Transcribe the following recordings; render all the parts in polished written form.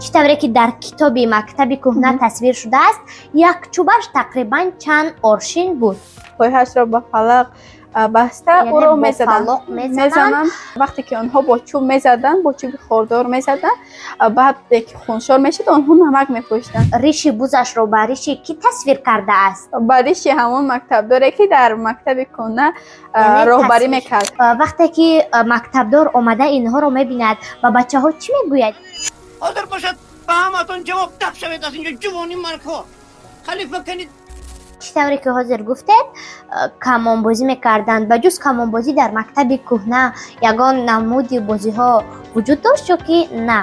Чӣ тавре ки дар китоби мактаби кӯҳна тасвир шудааст, як чӯбаш тақрибан чанд аршин буд? Пойҳашро ба фалақ баста, яъне ӯро бо мезаданд. фалоқ мезананд. Мезананд. Вақте ки онҳо бо чӯб мезаданд, бо чӯби хордор мезаданд, баъд ки хуншор мешуд, онҳо намак мепошиданд. Риши бузашро ба риши кӣ тасвир кардааст? Ба риши ҳамон мактабдоре, ки дар мактаби кӯҳна яъне роҳбарӣ тасвир мекард. Вақте ки мактабдор омада инҳоро мебинад, ба бачаҳо чӣ мегӯяд? Ҳозир бошад, ба ҳаматон ҷавоб тап шавед аз инҷо, ҷувони маргҳо, халифа канид. Чӣ тавре ки ҳозир гуфтед, камонбозӣ мекарданд. Ба ҷуз камонбозӣ дар мактаби кӯҳна ягон намуди бозиҳо вуҷуд дошт ё ки на?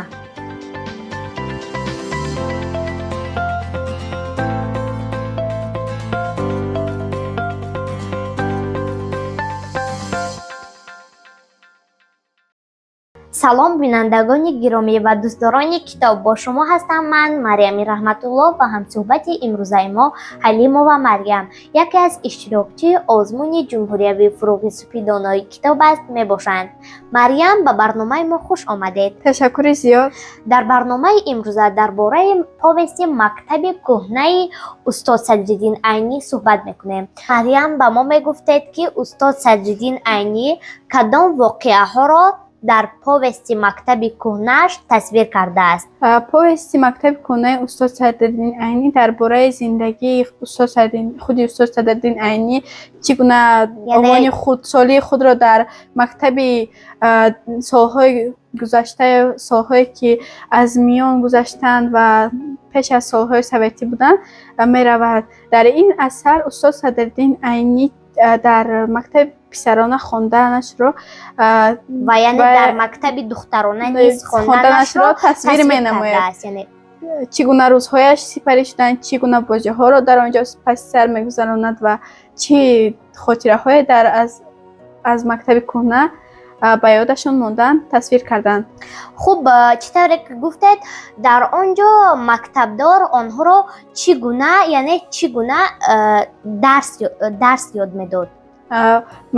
Салом, бинандагони гиромӣ ва дӯстдорони китоб! Бо шумо ҳастам ман, Марьями Раҳматулло, ва ҳамсӯҳбати имрӯзаи мо Ҳалимова Марьям, яке аз иштирокчии озмуни ҷумҳуриявии «Фурӯғи субҳи донои китоб» аст, мебошанд. Марьям, ба барномаи мо хуш омадед. Ташаккури зиёд. Дар барномаи имрӯза дар бораи повести «Мактаби кӯҳнаи» устод Садриддин Айнӣ суҳбат мекунем. Марьям, ба мо мегуфтед, ки устод Садриддин Айнӣ кадом воқеаҳоро дар повести «Мактаби кӯҳнааш» тасвир кардааст? Повести «Мактаби кӯҳнаи» устод Садриддин Айнӣ дар бораи зиндагии худи устод Садриддин Айнӣ, чӣ гуна яъне овони хурдсолии худро дар мактаби солҳои гузашта, солҳое ки аз миён гузаштанд ва пеш аз солҳои советӣ буданд, меравад. Дар ин асар устод Садриддин Айнӣ дар мактаби писарона хонданашро ва яъне ва дар мактаби духтарона низ хонданашро хонданашро тасвир тасвир менамояд. кардааст, яъне Чӣ гуна рӯзҳояш сипарӣ шуданд, чӣ гуна бозиҳоро дар он ҷо паси сар мегузаронад ва чӣ хотираҳое дар аз мактаби кӯҳна ба ёдашон мондан, тасвир карданд. Хуб, чӣ тавре ки гуфтед, дар он ҷо мактабдор онҳоро чӣ гуна, яъне чӣ гуна дарс ёд медод?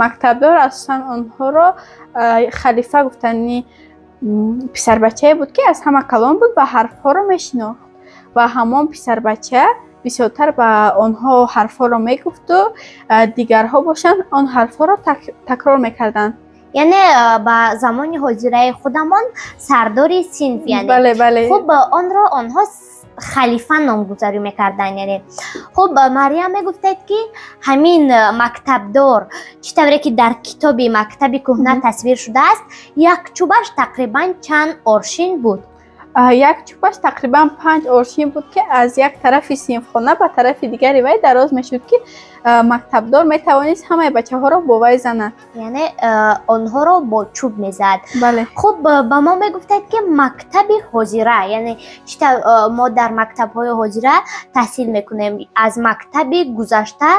Мактабдор асосан онҳоро халифа гуфтани писарбачае буд, ки аз ҳама калон буд ва ҳарфҳоро мешинохт, ва ҳамон писарбача бисёртар ба онҳо ҳарфҳоро мегуфту дигарҳо бошанд, он ҳарфҳоро такрор мекарданд. Яъне ба замони ҳозираи худамон сардори синф, яъне. Бале, бале. Хуб, онро онҳо халифа номгузорӣ мекарданд, яъне. Хуб, Марьям, мегуфтед, ки ҳамин мактабдор, чӣ тавре ки дар китоби «Мактаби кӯҳна» тасвир шудааст, як чӯбаш тақрибан чанд аршин буд? Як чӯбаш тақрибан 5 аршин буд, ки аз як тарафи синфхона ба тарафи дигари вай дароз мешуд, ки мактабдор метавонист ҳамаи бачаҳоро бо вай занад. Яъне онҳоро бо чӯб мезад. Бале. Хуб, ба мо мегуфтед, ки мактаби ҳозира, яъне чӣ тавр мо дар мактабҳои ҳозира таҳсил мекунем, аз мактаби гузашта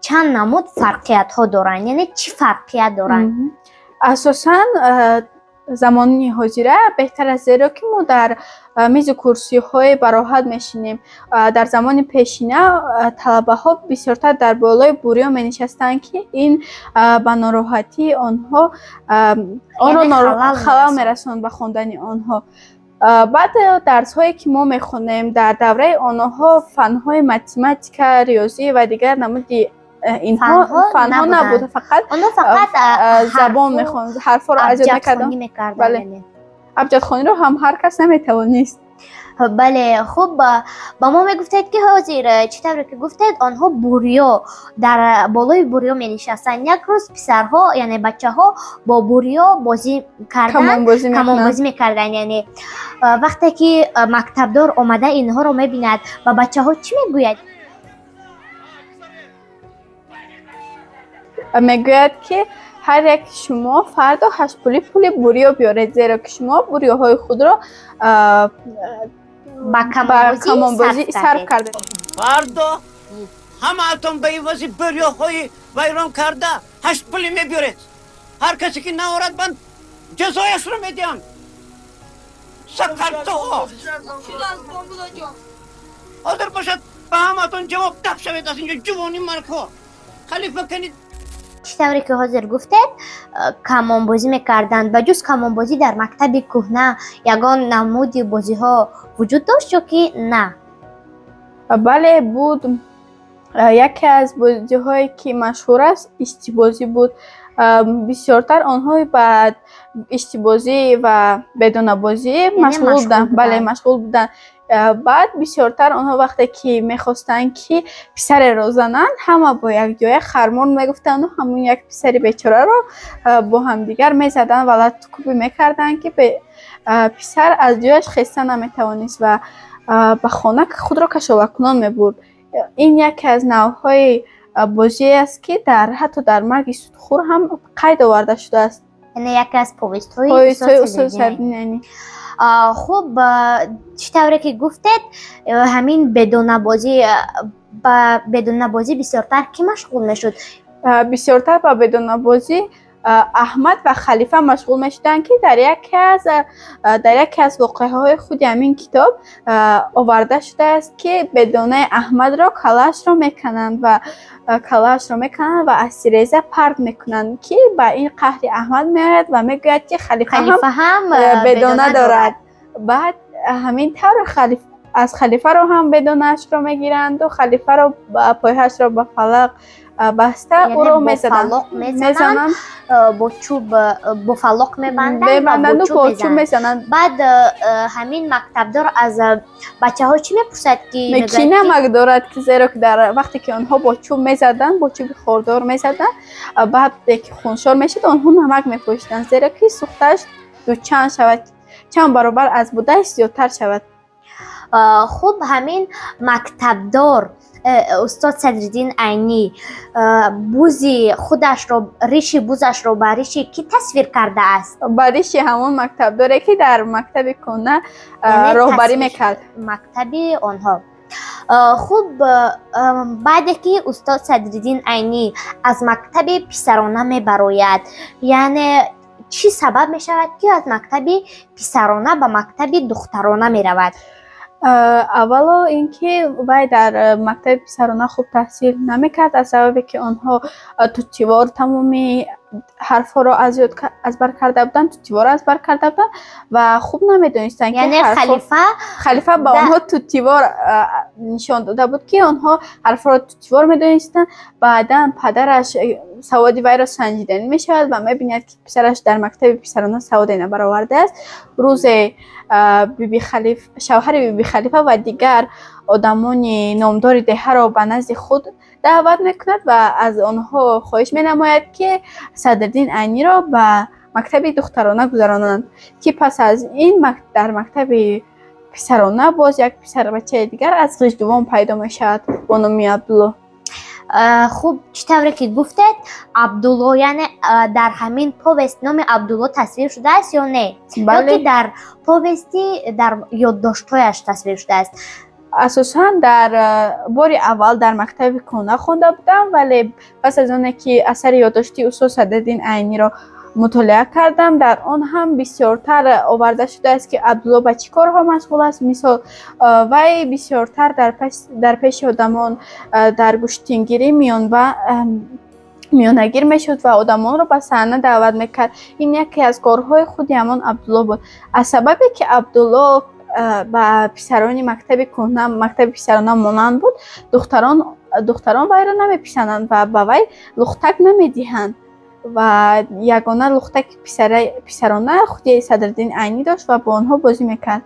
чанд намуд фарқиятҳо доранд, яъне чӣ фарқият доранд? Асосан замони ҳозира беҳтар аст, зеро ки мо дар мизу курсиҳои бароҳат мешинем. Дар замони пешина талабаҳо бисёртар дар болои бурё менишастанд, ки ин ба нороҳатии онҳо онро яъне халал халал мерасонд. Мерасонд ба хондани онҳо. Баъд дарсҳое ки мо мехонем, дар давраи онҳо фанҳои математика, риёзӣ ва дигар намуди инҳо фанҳо фанҳо набуданд. Набуд, фақат онҳо фақат забон ҳарфу мехонд, ҳарфҳоро аз ёд мекарданд. абҷадхонӣ мекарданд. Бале. Яъне. Абҷадхониро ҳам ҳар кас наметавонист. Бале, хуб, ба мо мегуфтед, ки ҳозир, чӣ тавре ки гуфтед, онҳо бурё, дар болои бурё менишастанд. Як рӯз писарҳо, яъне бачаҳо, бо бурё бозӣ карданд. Камонбозӣ мекунанд. Камонбозӣ мекарданд. Яъне вақте ки мактабдор омада инҳоро мебинад, ба бачаҳо чӣ мегӯяд? Мегӯяд, ки ҳар яки шумо фардо ҳаштпулӣ пули бурё биёред, зеро ки шумо бурёҳои худро ба ба камонбозӣ камонбозӣ сарф сарф кардед. кардед. Фардо ҳамаатон ба ивази бӯрёҳои вайрон карда ҳашт пулӣ мебиёред. Ҳар касе ки наорад, ман ҷазояшро медиҳам. Сақартоҳо, ҳозир бошад, ба ҳамаатон ҷавоб тап шавед аз инҷо, ҷувони маргҳо, халифа канид. Чӣ тавре ки ҳозир гуфтед, камонбозӣ мекарданд. Ба ҷуз камонбозӣ дар мактаби кӯҳна ягон намуди бозиҳо вуҷуд дошт ё ки на? Бале, буд. Яке аз бозиҳое, ки машҳур аст, иштибозӣ буд. Бисёртар онҳо ба иштибозӣ ва бедонабозӣ машғул буданд. Бале, машғул буданд. Баъд бисёртар онҳо, вақте ки мехостанд, ки писареро зананд, ҳама бо якҷоя хармон мегуфтанду ҳамун як писари бечораро бо ҳамдигар мезаданд ва латукӯбӣ мекарданд, ки писар аз ҷояш хеста наметавонист ва ба хона худро кашолакунон мебурд. Ин яке аз навъҳои бозие аст, ки дар ҳатто дар «Марги судхӯр» ҳам қайд оварда шудааст. Яъне яке аз повестҳои Повестҳои устод Садриддин Айнӣ. Хуб, чӣ тавре ки гуфтед, ҳамин бедонабозӣ, ба бедонабозӣ бисёртар кӣ машғул мешуд? Бисёртар ба бедонабозӣ Аҳмад ва Халифа машғул мешуданд, ки дар яке аз воқеаҳои худи ҳамин китоб оварда шудааст, ки бедонаи Аҳмадро, каллаашро мекананд ва аз тиреза парт мекунанд, ки ба ин қаҳри Аҳмад меояд ва мегӯяд, ки Халифа ҳам бедона дорад. Баъд ҳамин тавр аз Халифаро ҳам бедонаашро мегиранду Халифаро пойҳояшро ба фалақ баста ӯро мезананд. Мезананд, бо чӯб, бо фалоқ мебанданду бо чӯб мезананд. Баъд ҳамин мактабдор аз бачаҳо чӣ мепурсад ки Кӣ намак дорад? Ки зеро ки дар вақте ки онҳо бо чӯб мезаданд, бо чӯби хордор мезаданд, баъд ки хуншор мешуд, онҳо намак мепошиданд, зеро ки сӯхтааш дучанд шавад, чанд баробар аз будааш зиёдтар шавад. Хуб, ҳамин мактабдор, устод Садриддин Айнӣ, бузи худашро, риши бузашро ба риши кӣ тасвир кардааст? Ба риши ҳамон мактабдоре, ки дар мактаби кӯҳна роҳбарӣ мекард. Мактаби онҳо. Хуб, баъде ки устод Садриддин Айнӣ аз мактаби писарона мебарояд, яъне чӣ сабаб мешавад, ки аз мактаби писарона ба мактаби духтарона меравад? Аввало ин ки вай дар мактаби писарона хуб таҳсил намекард, аз сабабе ки онҳо тутивор тамоми ҳарфҳоро аз ёд аз бар карда буданд, тутивор аз бар карда буданд ва хуб намедонистанд, ки Яъне Халифа Халифа ба онҳо тутивор нишон дода буд, ки онҳо ҳарфҳоро тутивор медонистанд. Баъдан падараш саводи вайро санҷиданӣ мешавад ва мебинад, ки писараш дар мактаби писарона саводе набаровардааст. Рӯзе шавҳари Биби Халифа ва дигар одамони номдори деҳаро ба назди худ даъват мекунад ва аз онҳо хоҳиш менамояд, ки Садриддин Айниро ба мактаби духтарона гузаронанд, ки пас аз ин дар мактаби писарона боз як писарбачаи дигар аз Ғиждувон пайдо мешавад бо номи Абдулло. Хуб, чӣ тавре ки гуфтед, Абдулло, яъне дар ҳамин повест номи Абдулло тасвир шудааст ё не, ё ки дар повести дар ёддоштҳояш тасвир шудааст? Асосан дар бори аввал дар мактаби кӯҳна хонда будам, вале пас аз оне ки асари ёддоштии устод Садриддин Айниро мутолиа кардам, дар он ҳам бисёртар оварда шудааст, ки Абдулло ба чӣ корҳо машғул аст. Мисол, вай бисёртар дар пеши одамон дар гӯштингирӣ миёнагир мешуд ва одамонро ба саҳна даъват мекард. Ин яке аз корҳои худи ҳамон Абдулло буд. Аз сабабе ки Абдулло ба писарони мактаби кӯҳна, мактаби писарона монанд буд, духтарон вайро намеписанданд ва ба вай лухтак намедиҳанд ва ягона лухтаки писарона худи Садриддин Айнӣ дошт ва бо онҳо бозӣ мекард.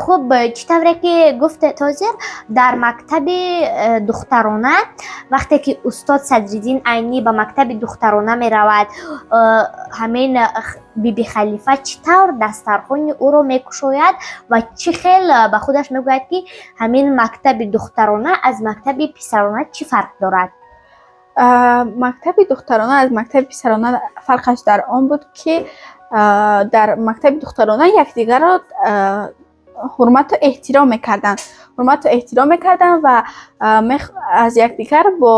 Хуб, чӣ тавре ки гуфтед, ҳозир дар мактаби духтарона, вақте ки устод Садриддин Айнӣ ба мактаби духтарона меравад, ҳамин Биби Халифа чӣ тавр дастархони ӯро мекушояд ва чӣ хел ба худаш мегӯяд, ки ҳамин мактаби духтарона аз мактаби писарона чӣ фарқ дорад? Мактаби духтарона аз мактаби писарона фарқаш дар он буд, ки дар мактаби духтарона якдигарро ҳурмату эҳтиром мекарданд, ва аз якдигар бо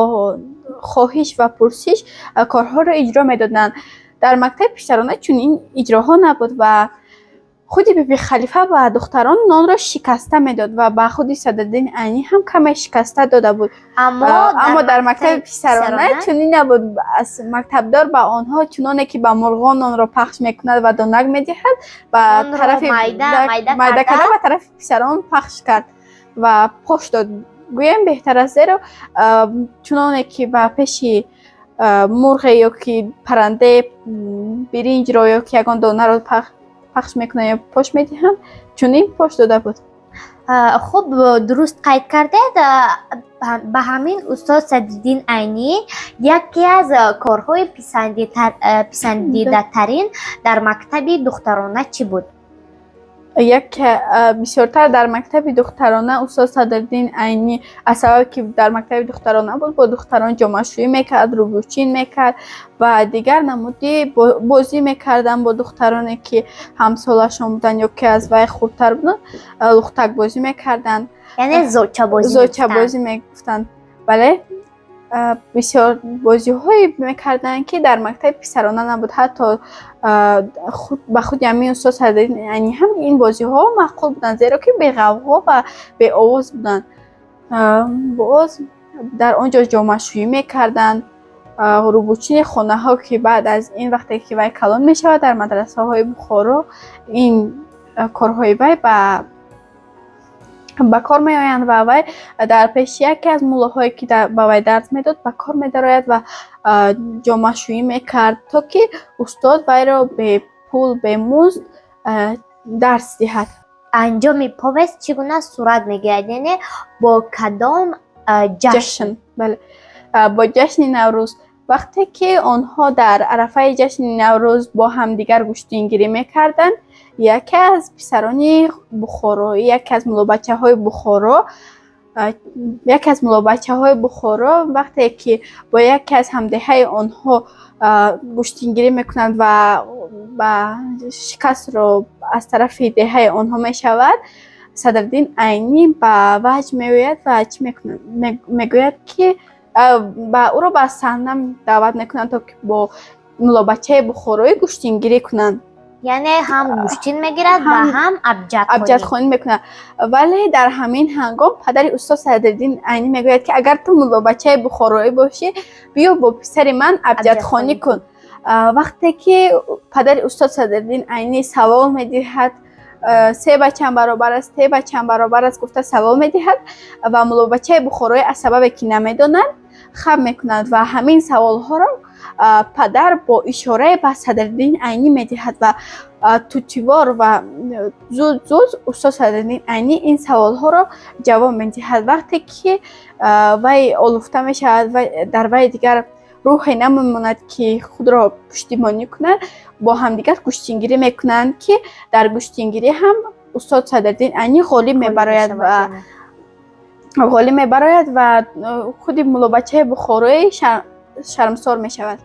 хоҳиш ва пурсиш корҳоро иҷро медоданд. Дар мактаби писарона чунин иҷроҳо набуд ва Худи Биби Халифа ба духтарон нонро шикаста медод ва ба худи Садриддини Айнӣ ҳам каме шикаста дода буд. Аммо Аммо дар мактаби писарона чунин набуд. Аз мактабдор ба онҳо, чуноне ки ба мурғон нонро пахш мекунад ва донак медиҳад, ба Нонро тарафи майда, майда майда карда. Карда ба тарафи писарон пахш кард ва пош дод, гӯем беҳтар аст, зеро чуноне ки ба пеши мурғе ё ки паррандае биринҷро ё ки ягон донаро пахш мекунанд ё пош медиҳанд, чунин пош дода буд. Хуб, дуруст қайд кардед. Ба ҳамин устод Садриддин Айнӣ яке аз корҳои писандидатарин дар мактаби духтарона чӣ буд? Як бисёртар дар мактаби духтарона устод Садриддин Айнӣ, аз сабабе ки дар мактаби духтарона буд, бо духтарон ҷомашӯӣ мекард, рӯбучин мекард ва дигар намуди бозӣ мекарданд. Бо духтароне ки ҳамсолашон буданд ё ки аз вай хурдтар буданд, лухтакбозӣ мекарданд. Яъне зочабозӣ. Зочабозӣ мегуфтанд, бале. Бисёр бозиҳое мекарданд, ки дар мактаби писарона набуд. Ҳатто ба худи ҳамин устод Садриддин Айнӣ ҳам ин бозиҳо маъқул буданд, зеро ки беғавғо ва беовоз буданд. Боз дар он ҷо ҷомашӯӣ мекарданд, рӯбучини хонаҳо, ки баъд аз ин, вақте ки вай калон мешавад, дар мадрасаҳои Бухоро ин корҳои вай ба кор меоянд ва вай дар пеши яке аз муллоҳое, ки ба вай дарс медод, ба кор медарояд ва ҷомашӯӣ мекард, то ки устод вайро бепул, бемузд дарс диҳад. Анҷоми повесть чӣ гуна сурат мегирад, яъне бо кадом ҷашн? Бале, бо ҷашни Наврӯз. Вақте ки онҳо дар арафаи ҷашни Наврӯз бо ҳамдигар гӯштингирӣ мекарданд, яке аз писарони бухороӣ, яке аз муллобачаҳои Бухоро, яке аз муллобачаҳои Бухоро, вақте ки бо яке аз ҳамдеҳаи онҳо гӯштингирӣ мекунанд ва ба шикастро аз тарафи деҳаи онҳо мешавад, Садриддин Айнӣ ба ваҷд меояд ва чӣ мекунад? Мегӯяд, ки ба ӯро ба саҳна даъват мекунанд, то ки бо муллобачаи бухороӣ гӯштингирӣ кунанд. Яъне ҳам гӯштин мегирад ва ҳам абҷадхонӣ мекунад. Вале дар ҳамин ҳангом падари устод Садриддин Айнӣ мегӯяд, ки агар ту муллобачаи бухороӣ бошӣ, биё бо писари ман абҷадхонӣ кун. Вақте ки падари устод Садриддин Айнӣ савол медиҳад, се ба чанд баробар аст, те ба чанд баробар аст гуфта савол медиҳад, ва муллобачаи бухороӣ аз сабабе ки намедонад, хаб мекунад ва ҳамин саволҳоро падар бо ишорае ба Садриддин Айнӣ медиҳад ва тутивор ва зуд зуд устод Садриддин Айнӣ ин саволҳоро ҷавоб медиҳад. Вақте ки вай олуфта мешавад ва дар вай дигар рӯҳе намемонад, ки худро пуштибонӣ кунад, бо ҳамдигар гӯштингирӣ мекунанд, ки дар гӯштингирӣ ҳам устод Садриддин Айнӣ ғолиб мебарояд ва худи муллобачаи бухороӣ шармсор мешавад.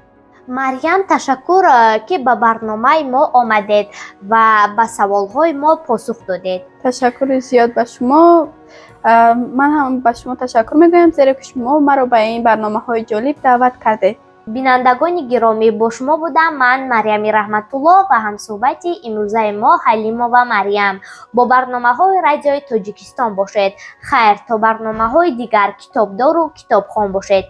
Марьям, ташаккур, ки ба барномаи мо омадед ва ба саволҳои мо посух додед. Ташаккури зиёд ба шумо. Ман ҳам ба шумо ташаккур мегӯям, зеро ки шумо маро ба ин барномаҳои ҷолиб даъват кардед. Бинандагони гиромӣ, бо шумо будам ман, Марьями Раҳматулло, ва ҳамсӯҳбати имрӯзаи мо Ҳалимова Марьям. Бо барномаҳои Радиои Тоҷикистон бошед. Хайр, то барномаҳои дигар китобдору китобхон бошед.